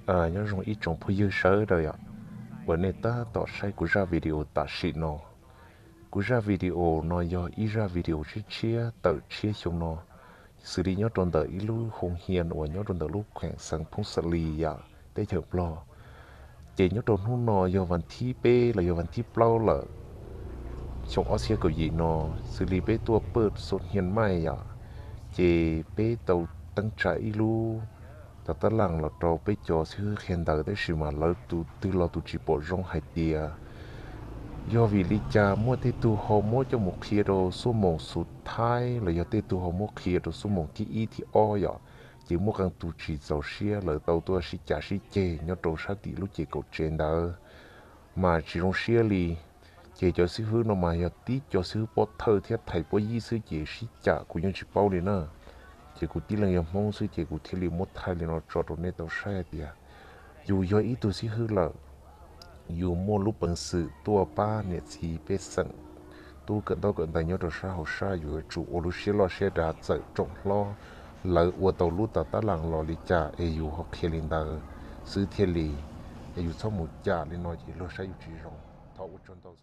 Nyob zoo ib tsoom phooj ywg sawv daws yom, uas nej tab tom saib kuv zaj video tam sim no. Kuv zaj video no yog ib zaj video tshiab tshiab tawm tshiab xyoo no, xws li nyob rau ntawm ib lub hoo hias uas nyob rau ntawm lub kheem xeev Phoob Xa Lis yam teb chaws Nplog. Ces nyob rau hnub no yog vas thib peb los yog vas thib plaub lawm, xyoo ob txhiab kaum yim no, xws li peb tuaj pawj xu hnia maij yom, ces peb tau teeb tsa ib lub tas tab laas los rau peb cov xib hwb qhia ntawv, tab sis mas lawv tus twg los tus tsis pom zoo hais tias yog vim li cas muaj tej tug ho muab coj mus qhia rau xuaj moos xu thaib los yog tej tug ho muab qhia rau xuaj moos thib ib thib ob yom, ces muaj qee tus tsis txaus siab lawv tau tuaj sib cav sib ceg nyob rau sab tim lub ces kaum tsev ntawd mas tsis zoo siab li. Ces cov xib hwb no mas yog tib cov xib hwb pob thawj thiab thais pob yib xwb ces sib cam kuv yeej tsis paub li na. Ces kuv tib leeg yog Hmoob xwb ces kuv thiaj li muab thaij li no tso rau nej tau saib hais tias yus yog ib tug xib hwb lawm, yus muaj lub peev xwm tuaj pab niam txiv pej xeem tub kawm ntaub kawm ntawv nyob rau sab hauv sab, yus yuav tsum ua lub siab loj siab dav txawm tsoom hlob lawv ua tau lub tas tab laas los li cas es yus ho qhia li ntawd xwb thiaj li, es yus txhob mus cam li no ces luag saib yus tsis zoo. Thov ua tsaug ntau.